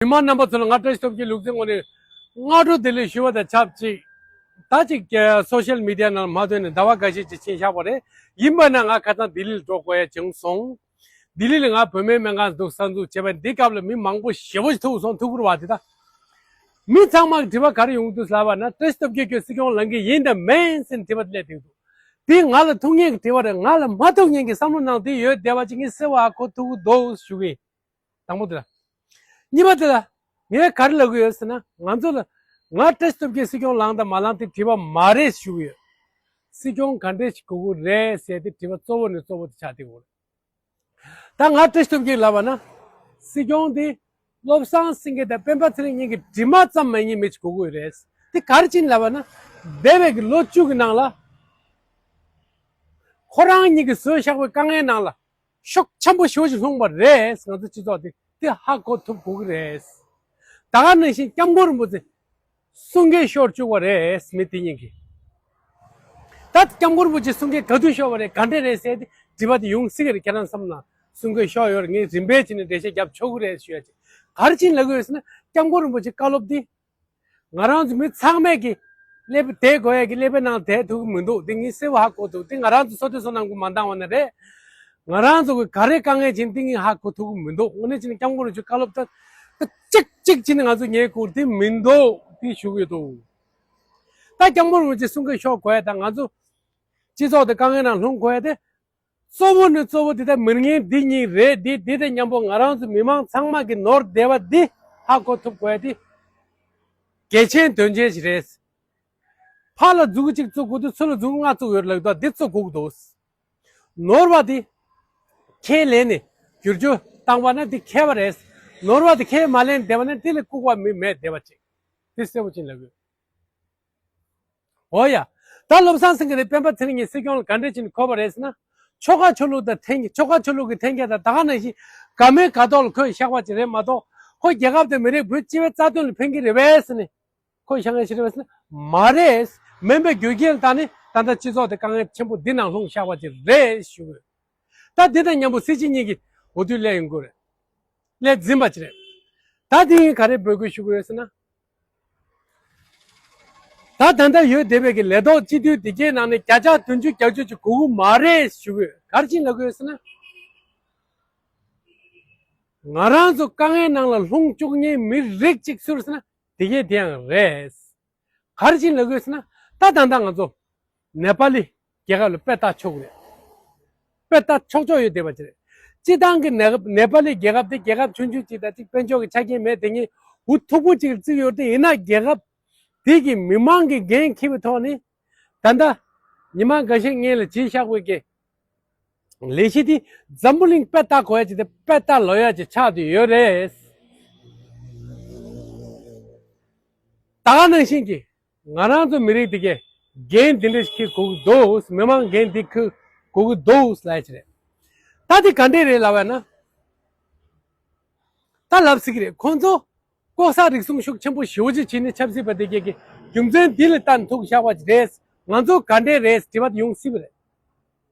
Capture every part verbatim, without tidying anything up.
མི་མང་རྣམ་པ་ཚོ་ལ་ང་བཀྲ་ཤིས་སྟོབས་རྒྱལ་ལུགས་བཙན་ངོས་ནས་སྔ་དྲོ་བདེ་ལེགས་ཞུ་བ་དང་ཆབས་ཅིག་ད་ཅིག་སོ་ཤལ་མི་ཌི་ཡ་ནང་མ་ཐོན་ནས་ཟླ་བ་འགའ་ཤས་ཅིག་ཕྱིན་བཞག་པ་རེད། ཡིན་པ་ན་ང་ཁ་སང་ལྡི་ལི་ལ་འགྲོ་དགོས་ཡ་བྱུང་སོང་། ལྡི་ལི་ལ་ང་བུད་མེད་སྨན་ཁང་འདུག་གསར་འཛུགས་བྱས་པ་འདི་སྐབས་ལ་མི་མང་པོ་ཞེ་པོ་ཞིག་ཐུག་སོང་། ཐུག་གི་རེད་བ། དེ་ད་མི་ཚང་མ་གི་དྲི་བ་ག་རེ་ཡོང་འདུག་ལབ་པ་ན། བཀྲ་ཤིས་སྟོབས་རྒྱལ་ཁྱོད་སྲིད་སྐྱོང་ལངས་ཀྱི་ཡིན་དང་མིན་ཟེར་ནས་དྲི་བ་དེ་སླེབས་བསྡད་འདུག་དེ་ང་ལ་ཐུག་མཁན་གྱི་དྲི་བ་རེད། ང་ལ་མ་ཐུག་མཁན་གྱི་བསམ་བློ་ནང་དེ་ཡོད་བསྡད་པ་ཅིག་ངས་གསལ་བོ་ཧ་གོ་ཐུབ་ཀྱི་འདུག་ཞུ་གི་ཡིན། དང་པོ་དེ་ལ། གཉིས་པ་དེ་ལ། ངས་ག་རེ་ལབ་ཀྱི་ཡོད་ཟེར་ན། ང་ཚོ་ལ་ང་བཀྲ་ཤིས་སྟོབས་རྒྱལ་སྲིད་སྐྱོང་ལངས་དང་མ་ལངས་དེ་དྲི་བ་མ་རེད་ཞུ་གི་ཡོད། སྲིད་སྐྱོང་ག་འདྲས་ཞིག་དགོས་ཀྱི་རེད་ཟེར་དེ་དྲི་བ་གཙོ་བོ་ནས་གཙོ་བོ་དེ་ཆགས་བསྡད་ཡོད་རེད། ད་ང་བཀྲ་ཤིས་སྟོབས་རྒྱལ་ལབ་པ་ན། སྲིད་སྐྱོང་དེ་བློ་བཟང་སེང་གེ་དང་སྤེན་པ་ཚེ་རིང་གཉིས་ཀྱི་གྲིབ་མ་ཙམ་མ་ཡིན་མི་ཞིག་དགོས་ཀྱི་ཡོད་རེད། དེ་ག་རེ་བྱས་ནས་ལབ་པ་ན། འདས་པའི་གི་ལོ་བཅུ་གི་ནང་ལ། ཁོ་རང་གཉིས་ཀྱིས་བཟོས་བཞག་པའི་དཀའ་ངལ་ནང་ལ། ཤུགས་ཆེན་པོ་ཞེ་པོ་ཞིག་ལྷུང་བ་རེད། ང་ཚོ་སྤྱི་ཚོགས་འདི་འདི་ཧ་གོ་ཐུབ་དགོས་ཀྱི་རེད། ད་ག་ནང་བཞིན་སྐྱབས་མགོན་རིན་པོ་ཆེ་གསུང་སྐད་ཤོར་བཅུག་པ་རེད། མི་དེ་གཉིས་ཀྱིས། ད་སྐྱབས་མགོན་རིན་པོ་ཆེ་གསུང་སྐད་ག་དུས་ཤོར་བ་རེད། ག་འདྲས་རེད་ཟེར་ཏེ་དྲི་བ་དེ་ཡོང་སྲིད་ཀྱི་རེད། ཁྱེད་རང་བསམ་ན་གསུང་སྐད་ཤོར་ཡོད་རེད། ངས་རིམ་པས་བྱས་ནས་འགྲེལ་བཤད་རྒྱབ་ཆོག་གི་རེད་ཞུ་ཡ་ཅིག་ག་རེ་བྱས་ནས་ལབ་ཀྱི་ཡོད་ཟེར་ན། སྐྱབས་མགོན་རིན་པོ་ཆེ་བཀའ་སློབ་འདི། ང་རང་ཚོ་མི་ཚང་མས་ཀྱི་སླེབས་བསྡད་དགོས་ཡ་གི་ཀླད་པའི་ནང་བསྡད་ཐུབ་ཀྱི་མི་འདུག་དེ་ངས་གསལ་བོ་ཧ་གོ་འདུག་དེ་ང་རང་ཚོ་སོ་སོ་སོ་ནང་ཁུལ་མ་འདང་བ་ན་རེད། ང་རང་ཚོ་གི་ག་རེ་དཀའ་ངལ་ཅིག་དེ་ངས་ཧ་གོ་ཐུབ་ཀྱི་མི་འདུག་དངོས་གནས་བྱས་ན་སྐྱབས་མགོན་རིན་པོ་ཆེ་བཀའ་སློབ་ད་ད་གཅིག་གཅིག་བྱས་ནས་ང་ཚོ་ཉན་དགོས་དེ་མི་འདུག་དེ་ཞུ་གི་འདུག་ད་སྐྱབས་མགོན་རིན་པོ་ཆེ་གསུང་སྐད་ཤོར་དགོས་ཡ་དང་ང་ཚོ་སྤྱི་ཚོགས་དེ་དཀའ་ངལ་ནང་ལྷུང་དགོས་ཡ་དེ། གཙོ་བོ་ནི་གཙོ་བོ་འདི་ལྟར་མི་ངན་འདི་གཉིས་རེད། འདི་འདི་དང་མཉམ་པོ་ང་རང་ཚོ་མི་མང་ཚང་མ་གི་ནོར་བདེ་བ་འདི་ཧ་གོ་ཐུབ་དགོས་ཏེ། གལ་ཆེན་དོན་ཆེན་ཞིག་རེད། ཕར་ལ་མཛུབ་གུ་གཅིག་བཙུགས་དགོས་དུས་ཚུར་ལ་མཛུབ་གུ་ལྔ་བཙུགས་ཡོད་ལབ་འདུག་འདི་བཙུགས་དགོས་ཀྱི་འདུག་ནོར་བ་འདི་ཁས་ལེན་ནས་བསྒྱུར་བཅོས་བཏང་བ་ན་འདི་མཁས་པ་རེད། ནོར་བ་འདི་ཁས་མ་ལེན་བསྡད་པ་ན་འདི་ལས་ལྐུགས་པ་མི་མེད་བསྡད་པ་ཅིག་འདི་གསལ་པོ་ཅིག་ལབ་དགོས། འོ་ཡ། ད་བློ་བཟང་སེང་གེ་དེ་སྤེན་པ་ཚེ་རིང་གཉིས་སྲིད་སྐྱོང་ལ་ག་འདྲས་བྱས་ནས་འཁོད་པ་རེད་ཟེར་ན། ཆོལ་ཁ་ཆོས་ལུགས་དང་འཐེན་ཆོལ་ཁ་ཆོས་ལུགས་ཀྱི་འཐེན་འཁྱེར་དང་ད་ག་ནང་བཞིན་དགའ་མོས་དགའ་ཐོག་ལ་འཁོད་བཞག་པ་ཅིག་རེད་མ་གཏོགས། ཁོ་རྒྱལ་ཁབ་དང་མི་རིགས་བོད་སྤྱི་པའི་རྩ་དོན་ལ་ཕན་གྱི་རེད་པས་ཟེར་ནས་འཁོད་བཞག་མཁན་ཞིག་རེད་པས་ཟེར་ན་མ་རེད། མིན་པའི་རྒྱུ་རྐྱེན་ལ་བརྟེན་ནས་ད་ལྟ་སྤྱི་ཚོགས་དེ་དཀའ་ངལ་ཆེན་པོ་འདི་ནང་ལྷུང་བཞག་པ་ཅིག་རེད་ཞུ་དགོས། ད་འདི་དང་མཉམ་པོ་སྲིད་སྤྱི་གཉིས་ཀྱི་འོས་བསྡུ་སླེབས་ཡོང་གི་རེད། སླེབས་ཟིན་པ་ཅིག་རེད། ད་དེ་ཡིན་ག་རེ་འབོད་སྐུལ་ཞུ་དགོས་ཟེར་ན། ད་ད་ལྟ་ཡོད་བསྡད་པའི་གི་ལས་ཐོག་སྤྱི་འཐུས་དེ་གའི་ནང་ནས་བརྒྱ་ཆ་བདུན་ཅུ་བརྒྱད་ཅུ་ཅིག་དགོས་ཀྱི་མ་རེད་ཞུ་དགོས། ག་རེ་བྱས་ནས་ལབ་དགོས་ཟེར་ན། ང་རང་ཚོ་དཀའ་ངལ་ནང་ལ་ལྷུང་བཅུག་མཁན་མི་རིགས་གཅིག་སུ་རེད་ཟེར་ན་དེ་གའི་དེ་ཡང་རེད། ག་རེ་བྱས་ནས་ལབ་དགོས་ཟེར་ན། ད་ད་ལྟ་ང་ཚོ་ནེ་པ་ལི་རྒྱལ་ཁབ་ལ་དཔེ་ལྟ་ཆོག་གི་རེད། དཔེ་ལྟ་ཆོག་ཆོག་ཡོད་བསྡད་པ་ཅིག་རེད། སྤྱི་བཏང་གི་ནེ་ནེ་པ་ལི་རྒྱལ་ཁབ་དེ་རྒྱལ་ཁབ་ཆུང་ཆུང་ཅིག་དང་གཅིག་དཔལ་འབྱོར་གྱི་ཆ་རྐྱེན་མེད་དེ་ངས་འུ་ཐུག་པོ་ཅིག་བརྩིགས་ཡོད་དེ། ཡིན་ན་རྒྱལ་ཁབ་དེ་གི་མི་མང་གི་འགན་འཁྱེར་བའི་ཐོག་ནས་ད་ལྟ་ཉི་མ་འགའ་ཤས་སྔོན་ལ་བྱས་བཞག་པའི་གི་ལས་གཞི་དེ་འཛམ་བུ་གླིང་དཔེ་ལྟ་དགོས་ཡ་ཅིག་དང་དཔེ་ལྟ་ལོས་ཡ་ཅིག་ཆགས་བསྡད་ཡོད་རེད། ད་ག་ནང་བཞིན་གྱི་ང་རང་ཚོ་མི་རིགས་དེ་གས་འགན་དེ་འདྲ་ཞིག་འཁྱེར་དགོས་ཀྱི་འདུག་མི་མང་འགན་དེ་འཁྱེར་དགོས་ཀྱི་འདུག་ལབ་ཡ་ཅིག་རེད། ད་དེ་ག་འདྲས་རེད་ལབ་ཡ་ན། ད་ལབ་སྲིད་ཀྱི་རེད། ཁོང་ཚོ་ལྐོག་ཟ་རུལ་སུངས་ཤུགས་ཆེན་པོ་ཞེ་པོ་ཅིག་བྱས་ནས་ཆབ་སྲིད་པ་དེ་གས་ཀྱི་རྒྱུ་མཚན་འདི་ལ་བལྟས་ནས་ཐུག་བཞག་པ་ཅིག་རེད། ང་ཚོ་ག་འདྲས་རེད་དྲི་བ་དེ་ཡོང་སྲིད་པ་རེད།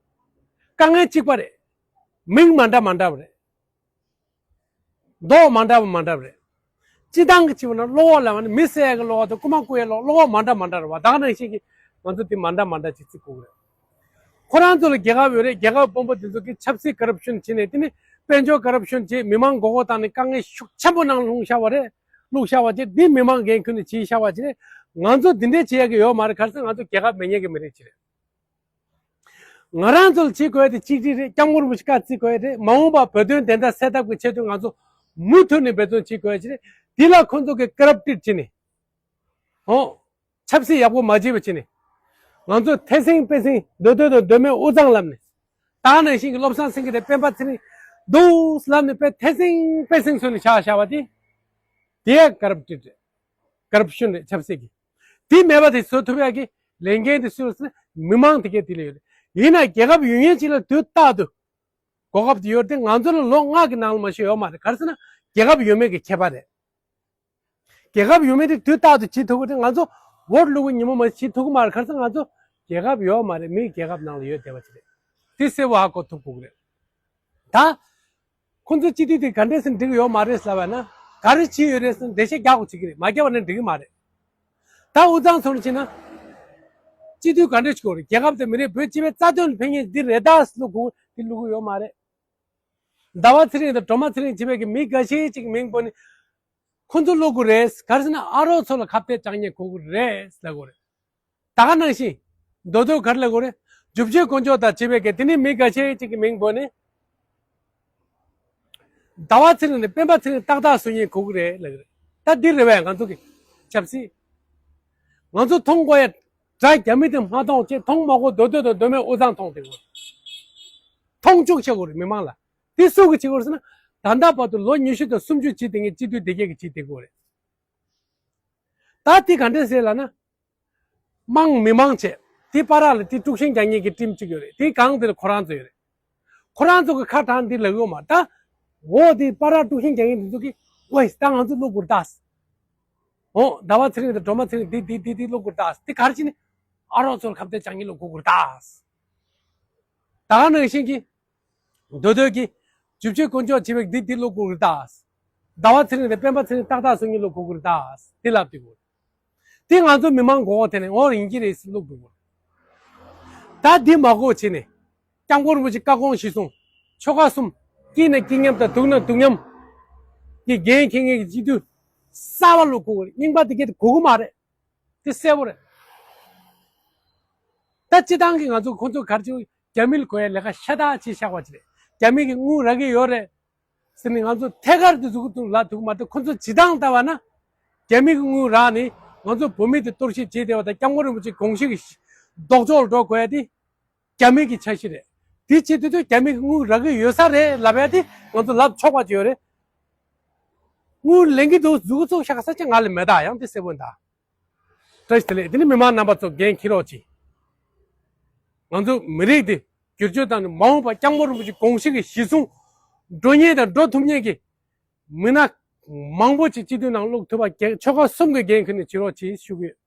དཀའ་ངལ་གཅིག་པ་རེད། མིང་མ་འདྲ་མ་འདྲ་བ་རེད། མདོག་མ་འདྲ་བ་མ་འདྲ་བ་རེད། སྤྱི་བཏང་གི་བྱས་པ་ན་བློ་ཁོག་ལབ་པ་ནི་མི་བསད་ཡ་གི་བློ་ཁོག་དང་རྐུ་མ་རྐུ་ཡའི་བློ་བློ་ཁོག་མ་འདྲ་མ་འདྲ་རེད་བ། ད་ག་ནང་བཞིན་གྱི་ང་ཚོ་དེ་མ་འདྲ་མ་འདྲ་ཅིག་བརྩི་དགོས་ཀྱི་རེད། ཁོ་རང་ཚོ་ལ་རྒྱལ་ཁབ་ཡོད་རེད། རྒྱལ་ཁབ་དཔོན་པོ་དེ་ཚོ་གིས་ཆབ་སྲིད་ཀོ་རབ་ཤོན་བྱས་ནས་དེ་ནི་དཔལ་འབྱོར་ཀོ་རབ་ཤོན་བྱས། མི་མང་མགོ་སྐོར་བཏང་ནས་དཀའ་ངལ་ཤུགས་ཆེན་པོ་ནང་ལྷུང་བཞག་པ་རེད། བླུགས་བཞག་པ་ཅིག་འདི་མི་མང་འགན་ཁུར་ནས་བྱས་བཞག་པ་ཅིག་རེད། ང་ཚོ་འདི་འདྲས་བྱེད་ཡ་གི་ཡོད་མ་རེད། ག་རེ་ཟེར་ན་ང་ཚོ་རྒྱལ་ཁབ་མེད་མཁན་གྱི་མི་རིགས་ཅིག་རེད། ང་རང་ཚོ་ལ་བྱེད་དགོས་ཡ་དེ་གཅིག་སྒྲིལ་རེད། སྐྱབས་མགོན་རིན་པོ་ཆེ་བཀའ་བརྩི་དགོས་ཡ་རེད། མ་འོངས་པ་བོད་དོན་བདེན་མཐའ་གསལ་ཐབས་ཀྱི་ཆེད་དུ་ང་ཚོ་མུ་མཐུད་ནས་འབད་བརྩོན་བྱེད་དགོས་ཡ་ཅིག་རེད། དེ་ལ་ཁོང་ཚོ་གིས་ཀོ་རབ་ཊེཌ་བྱས་ནས། ཨོ། ཆབ་སྲིད་ཡག་པོ་མ་བྱས་པ་བྱས་ནས། ང་ཚོ་ཐེ་སེང་པེ་སེང་མདོ་སྟོད་དང་མདོ་སྨད་དབུས་གཙང་ལབ་ནས། ད་ག་ནང་བཞིན་གྱི་བློ་བཟང་སེང་གེ་དང་སྤེན་པ་ཚེ་རིང་འདུག་ལབ་ནས་དཔེ་ཐེ་སེང་པེ་སེང་བཟོས་ནས་བཞག་བཞག་པ་དེ། དེ་ཀོ་རབ་ཊེཌ་རེད། ཀོ་རབ་ཤོན་རེད་ཆབ་སྲིད་ཀྱི། དེ་མེད་པ་དེ་བཟོ་ཐུབ་ཡག་གི་ལས་འགན་དེ་སུས་ཟེར་ན་མི་མང་དེ་གས་དེ་ལ་ཡོད་རེད། ཡིན་ན་རྒྱལ་ཁབ་ཡོད་མཁན་ཅིག་ལ་དུས་རྟག་ཏུ་གོ་སྐབས་དེ་ཡོད་རེད་དེ། ང་ཚོ་ལ་ལོ་ལྔ་གི་ནང་ལ་མ་གཏོགས་ཡོད་མ་རེད། ག་རེ་ཟེར་ན་རྒྱལ་ཁབ་ཡོད་མེད་ཀྱི་ཁྱད་པར་རེད། རྒྱལ་ཁབ་ཡོད་མེད་དེ་དུས་རྟག་ཏུ་བྱེད་ཐུབ་ཀྱི་རེད། ང་ཚོ་འོཊ་བླུགས་པའི་ཉིན་མོ་མ་བྱེད་ཐུབ་ཀྱི་མ་རེད། ག་རེ་ཟེར་ན་ང་ཚོ་རྒྱལ་ཁབ་ཡོད་མ་རེད། མི་རྒྱལ་ཁབ་ནང་ལ་ཡོད་བསྡད་པ་ཅིག་རེད། དེ་གསལ་བོ་ཧ་གོ་ཐུབ་དགོས་ཀྱི་རེད། ད་ཁོང་ཚོ་སྤྱི་འཐུས་དེ་ག་འདྲས་སེ་འགྲིག་གི་ཡོད་མ་རེད་ལབ་པ་ན། ག་རེ་བྱས་ཡོད་རེད་ཟེར་ན་འགྲེལ་བཤད་རྒྱག་དགོས་བྱེད་ཀྱི་རེད། མ་རྒྱག་པ་ན་འགྲིག་གི་མ་རེད། ད་དབུས་གཙང་ཚོ་ནས་བྱས་ན། སྤྱི་འཐུས་ག་འདྲ་ཞིག་དགོས་རེད། རྒྱལ་ཁབ་དང་མི་རིགས་བོད་སྤྱི་པའི་རྩ་དོན་ལ་ཕན་མཁན་འདི་རེད་ད་ཟེར་ལབ་དགོས་འདི་ལབ་དགོས་ཡོད་མ་རེད། ཟླ་བ་ཚེ་རིང་དང་སྒྲོལ་མ་ཚེ་རིང་བྱས་པའི་གི་མི་འགའ་ཤས་ཅིག་མིང་བོས་ནས། ཁོ་ཚོ་ལབ་དགོས་རེད། ག་རེ་ཟེར་ན་ཨ་རོགས་ཚོ་ལ་ཁ་གཏད་བཅག་མཁན་དགོས་ཀྱི་རེད་ལབ་དགོས་རེད། ད་ག་ནང་བཞིན། མདོ་སྟོད་ག་རེ་ལབ་དགོས་རེད། རྒྱུ་ཆེན་དཀོན་མཆོག་དང་བྱས་པའི་གི་དེ་ནི་མི་འགའ་ཤས་ཅིག་གི་མིང་བོས་ནས། ཟླ་བ་ཚེ་རིང་ནས་སྤེན་པ་ཚེ་རིང་ཏག་ཏག་བཟོ་མཁན་དགོས་ཀྱི་རེད་ལབ་ཀྱི་རེད། ད་འདི་རེད་པས་ང་ཚོ་གི་ཆབ་སྲིད། ང་ཚོ་མཐོང་དགོས་ཡ། དགྲ་རྒྱ་མི་དེ་མ་མཐོང་བྱས། མཐོང་མ་དགོས་མདོ་སྟོད་དང་མདོ་སྨད་དབུས་གཙང་མཐོང་བསྡད་དགོས། མཐོང་ཆོག་བྱེད་དགོས་རེད་མི་མང་ལ། དེ་སུ་གིས་བྱེད་དགོས་རེད་ཟེར་ན། ད་ལྟ་བར་དུ་ལོ་ཉི་ཤུ་དང་སུམ་ཅུ་བྱས་བསྡད་མཁན་སྤྱི་འཐུས་དེ་གས་ཀྱིས་བྱས་བསྡད་དགོས་རེད། ད་དེ་ག་འདྲས་ཟེར་ལབ་ན། དམངས་མི་མང་བྱས། དེ་བར་ལ་དེ་དཀྲུག་ཤིང་རྒྱག་མཁན་གྱི་ཊིམ་གཅིག་ཡོད་རེད། དེ་སྒང་དེ་ལ་ཁོ་རང་ཚོ་ཡོད་རེད། ཁོ་རང་ཚོ་གི་ཁ་གྲངས་འདི་ལབ་ཡོད་མ་རེད། ད་འོ་དེ་བར་དཀྲུག་ཤིང་རྒྱག་མཁན་དེ་ཚོ་གིས། ཝེ་ད་ང་ཚོ་ལབ་དགོས་རེད་ད། འོ་ཟླ་བ་ཚེ་རིང་དང་སྒྲོལ་མ་ཚེ་རིང་འདི་འདི་འདི་འདི་ལབ་དགོས་རེད་ད། དེ་ག་རེ་བྱས་ནས་ཨ་རོགས་ཚོ་ལ་ཁ་གཏད་བཅག་མཁན་ལབ་དགོས་ཀྱི་རེད་ད། ད་ག་ནང་བཞིན་གྱི། མདོ་སྟོད་ཀྱི། རྒྱུ་ཆེན་དཀོན་མཆོག་བྱས་པའི་འདི་འདི་ལབ་དགོས་ཀྱི་རེད་ད། ཟླ་བ་ཚེ་རིང་དང་སྤེན་པ་ཚེ་རིང་ཏག་ཏག་བཟོ་མཁན་ལབ་དགོས་ཀྱི་རེད་ད། དེ་ལབ་དགོས། དེ་ང་ཚོ་མི་མང་མགོ་སྐོར་དེ་ནས་འོ་ཡིན་གྱི་རེད་ཟེར་ལབ་དགོས་ཀྱི་རེད། ད་འདི་མ་གོ་བྱས་ནས། སྐྱབས་མགོན་རིན་པོ་ཆེ་བཀའ་དགོངས་གཞིར་བཟུང་། ཆོལ་ཁ་གསུམ། སྐྱིད་ན་སྐྱིད་མཉམ་དང་སྡུག་ན་སྡུག་མཉམ་གྱི་འགན་འཁྱེར་མཁན་གྱི་སྤྱི་འཐུས་གསར་པ་ལབ་དགོས་ཀྱི་རེད། རྙིང་པ་དེ་གས་དེ་དགོས་ཀྱི་མ་རེད། དེ་གསལ་པོ་རེད། ད་སྤྱིར་བཏང་གི་ང་ཚོ་ཁོང་ཚོ་ག་རེ་བྱེད། རྒྱ་མི་ལ་དགོས་ཡ་ལས་ཀ་ཤ་སྟག་བྱས་བཞག་པ་ཅིག་རེད། རྒྱ་མི་གིས་དངུལ་རག་གི་ཡོད་རེད་ཟེར་ནས་ང་ཚོ་ཐད་ཀར་དུ་ཟུར་ཐུག་ལབ་ཐུབ་མ་ཐུབ། ཁོང་ཚོ་བྱེད་སྟངས་ལྟ་བ་ན། རྒྱ་མི་གིས་དངུལ་རག་ནས་ང་ཚོ་བོད་མི་དེ་གཏོར་བཤིག་བྱས་བསྡད་པ་དང་། སྐྱབས་མགོན་རིན་པོ་ཆེ་དགོངས་གཞི་གི་ལྡོག་ཕྱོགས་ལ་འགྲོ་དགོས་ཡ་དེ་རྒྱ་མི་གི་འཆར་གཞི་རེད། དེ་བྱེད་དུས་དུས་རྒྱ་མི་གིས་དངུལ་རག་གི་ཡོད་ས་རེད་ལབ་ཡ་དེ་ང་ཚོ་ལབ་ཆོག་པ་ཅིག་ཡོད་རེད། དངུལ་ལེན་གྱི་འདུག་ཟུར་ཚུགས་བཞག་ས་ཅིག་ང་ལ་མེད། ད་ཡང་དེ་གསལ་པོ་ཡིན་ད། བཀྲ་ཤིས་བདེ་ལེགས། དེ་ནི་མི་མང་རྣམ་པ་ཚོ་འགན་འཁྱེར་རོགས་གྱིས། ང་ཚོ་མི་རིགས་འདི་བསྒྱུར་བཅོས་བཏང་ནས་མ་འོངས་པར་སྐྱབས་མགོན་རིན་པོ་ཆེ་དགོངས་གཞི་གི་གཞི་བཟུང་འགྲོ་མཁན་དང་འགྲོ་ཐུབ་མཁན་གྱི་མི་སྣ་མང་པོ་ཅིག་སྤྱི་འཐུས་ནང་བླུག་ཐུབ་པ་གལ། ཆོལ་ཁ་གསུམ་གྱི་འགན་འཁྱེར་ནས་བྱེད་རོགས་གྱིས་ཞུ་གི་ཡོད།